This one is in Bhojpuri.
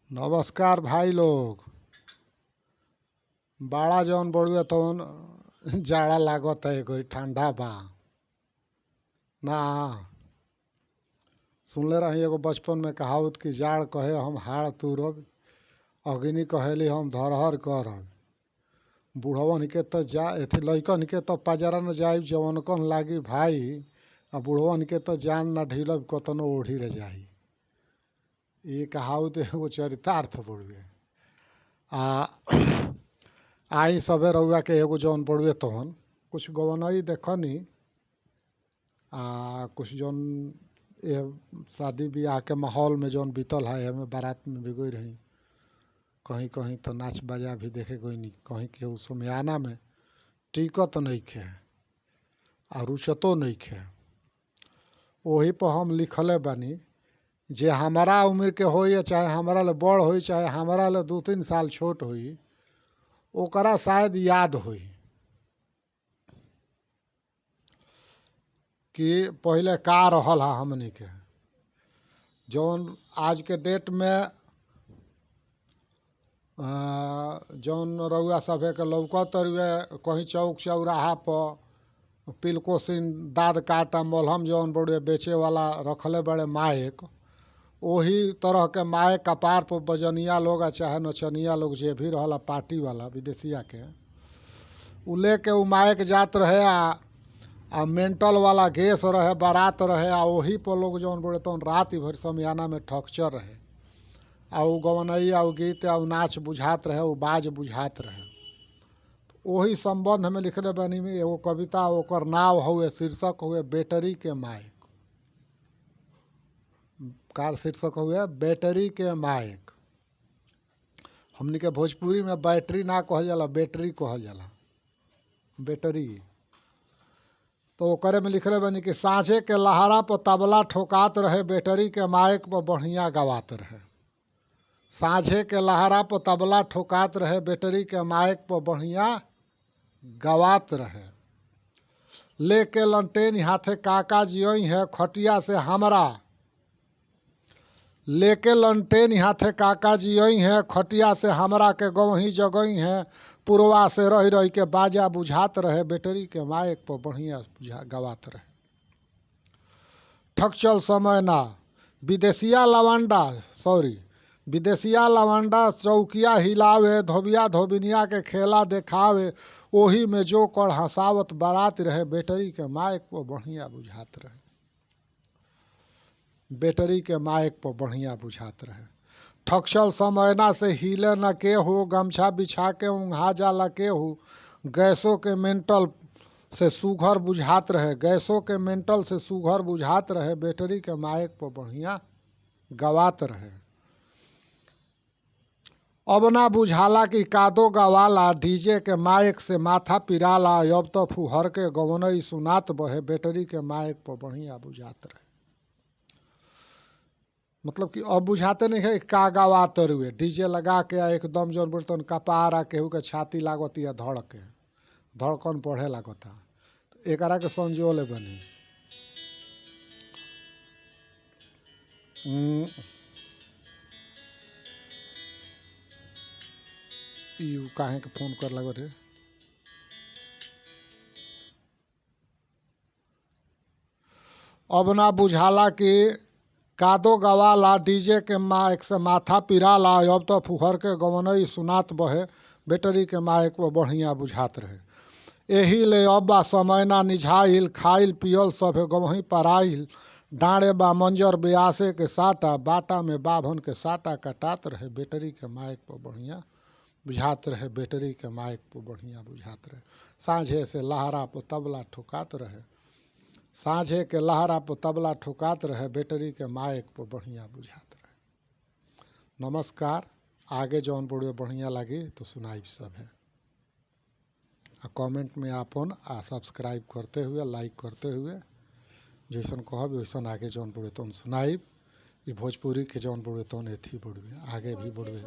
नमस्कार भाई लोग। बाड़ा जौन बड़ुए तवन जाड़ा लागता, एघड़ी ठंडा बा ना। सुनले रही एगो बचपन में कहावत कि जाड़ कहे हम हाड़ तुरब, अग्नि कहेली हम धरहर करब। बुढ़वन के त जा एथी लइकन के त पजरा न जाई जवनकन लागी भाई, आ बुढ़वन के त जान न ढिलब कतनो ओढ़ी रे जाई। ये कहावत एगो चरितार्थ बड़ुए। आ आई सबे रउआ के एगो जौन बड़ुए तवन कुछ गवनई देखनी आ कुछ जौन ये शादी ब्याह के माहौल में जौन बीतल है, एमे बारात में भी गई रही, कहीं कहीं तो नाच बाजा भी देखे गईनी, कहीं केहू समियाना में टिकत नइखे आ रुचतो नइखे। ओही पर हम लिखले बानी जे हमारा उम्र के होई, चाहे हमारा ले बड़ होई, चाहे हमारा ले 2-3 साल छोट होई, ओकरा शायद याद होई कि पहले का रहल है हमनी के। जौन आज के डेट में जौन रउआ सभे के लौकत रुए कहीं चौक चौराहा पर पिलकोसिन दाद काटा मलहम जौन बड़ुए बेचे वाला रखले बड़े माइक, ओही तरह के माइक कपार पर बजनिया लोग आ चाहे नचनिया लोग जे भी रहला पार्टी वाला विदेशिया के, उ लेके उ माइक जात रहे आ मेंटल वाला गैस रहे, बारात रहे, आ ओही पर लोग जौन बड़े तौन रात भर समियाना में ठकचर रहे आ उ गवनई आ उ गीत आ उ नाच बुझात रहे, उ बाज बुझात रहे। ओही संबंध में लिखले बानी में एगो कविता, ओकर नाव हुए, शीर्षक हुए बैटरी के माइक। कार शीर्षक हुए बैटरी के माइक। हमनी के भोजपुरी में बैटरी ना कहल जाला, बैटरी कहल जाला, बैटरी। तो ओकरे में लिखले बानी कि साँझे के लहरा पर तबला ठोकात रहे, बैटरी के माइक पर बढ़िया गवात रहे। साँझे के लहरा पर तबला ठोकात रहे, बैटरी के माइक पर बढ़िया गवात रहे। लेके लंटेन हाथे काका जियई है खटिया से हमरा, लेके लंटेन हाथे काका जियई है खटिया से हमरा के गवही जगई है, पुरवा से रही रही के बाजा बुझात रहे, बैटरी के माइक पर बढ़िया बुझा गवात रहे। ठकचल समय ना विदेशिया लवंडा, सॉरी विदेशिया लवंडा चौकिया हिलावे, धोबिया धोबिनिया के खेला देखावे, ओही में जो कर हंसावत बारात रहे, बैटरी के माइक पर बढ़िया बुझात रहे, बैटरी के माइक पर बढ़िया बुझात रहे। ठकचल समयना से हिले न के हो, गमछा बिछा के उंघा जाला के हो, गैसों के मेंटल से सुघर बुझात रहे, गैसों के मेंटल से सुघर बुझात रहे, बैटरी के माइक पर बढ़िया गवात रहे। अब ना बुझाला कि कादो गवाला, डीजे के माइक से माथा पिराला, अब तो फुहर के गवनई सुनात बहे, बैटरी के माइक पर बढ़िया बुझात रहे। मतलब कि अब बुझाते नहीं है का गवात रुए, डीजे लगा के एकदम जौन बोलते कपार आ केहू के छाती लागत या धड़के धड़कन बढ़े लागता, एकरा के संजोले बनी। You काहे के फोन कर लगो रे। अब ना बुझाला कि कादो गवाला, डीजे के माइक से माथा पिराला, अब तो फुहर के गवनई सुनात बहे, बैटरी के माइक पर बढ़िया बुझात रहे। एही ले अब्बा समय ना निझाइल, खाइल पियल सभे गवही पराइल, डाँड़े बा मंजर ब्यासे के साटा, बाटा में बाभन के साटा कटात रहे, बैटरी के माइक पर बढ़िया बुझात रहे, बैटरी के माइक पर बढ़िया बुझात रहे। साँझे से लहरा पर तबला ठोकात रहे, साँझे के लहरा पर तबला ठोकात रहे, बैटरी के माइक पर बढ़िया बुझात रहे। नमस्कार। आगे जौन बड़ुए बढ़िया लगी तो सुनाई सब है। आ कमेंट में आपन आ सब्सक्राइब करते हुए, लाइक करते हुए जैसन कहब वैसन आगे जौन बड़ुए तौन सुनाई। ई भोजपुरी के जौन बड़ुए तौन एथी बड़ुए आगे भी बड़ुए।